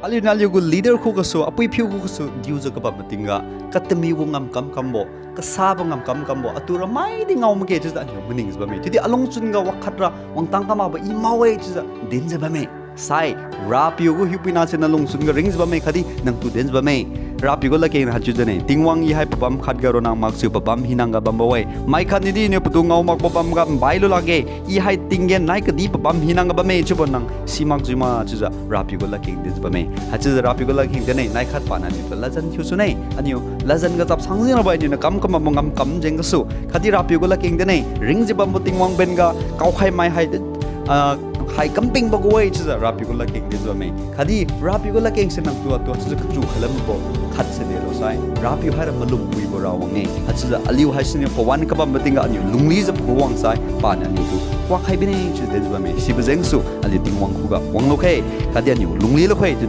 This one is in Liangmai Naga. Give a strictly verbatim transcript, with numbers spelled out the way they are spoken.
Aliuniu aliugu leader khugasu, apui-apiu khugasu diujiu kabambo tingga, katamibo ngamkam kambo, kasabo ngamkam kambo, atura maidi ngao makge chiujiu aliu maningjiu bamme. Chiudi alungchun ga wakhat ra wangtang kamakbo i mao-e chiujiu dinjiu bamme. Sai, Rapiu gu hiupuina siniu lungchun ga ringjiu bamme khatdi nangtu dinjiu bamme. Rapiu gu ladkeng haichiujiu ne, Tingwang, i hai pabam khat ga ronna makjiu pabam hinang ga bambo-e. Mai khatniudi niu patu ngao makbo bamga bai lu lakge. I hai tinggen nai kadi pabam hinang ga bamme chiubo nang simakjiu ma chiujiu Rapiu gu ladkeng dinjiu bamme. Haichiujiu Rapiu gu ladkeng dinne, nai khat paniu aliutu ladjan thiusune. Aliu ladjan ga chapsang jeng rabo-e, aliuniu kam kambo ngamkam jeng gasu. Khatdi Rapiu gu ladkeng dinne, ringjiu bambo Tingwang ben ga kaokhai mai hai, ah, hai kampingbo gu-e chiujiu Rapiu gu ladkeng dinjiu bamme. Khatdi Rapiu gu ladkeng se nangtu atu chiujiu kachu khailambo khat se delo sai, Rapiu haira malum puibo rawang-e. Haichiujiu aliu haisiniu pawan kabambo tingga aliu lunglijiu pagu wangsai paniu aliutu kuak khai bine chiujiu dinjiu bamme. Sibo jengsu aliu Tingwang khuga wanglu khe, khatdi aliu lungli lu khe chiu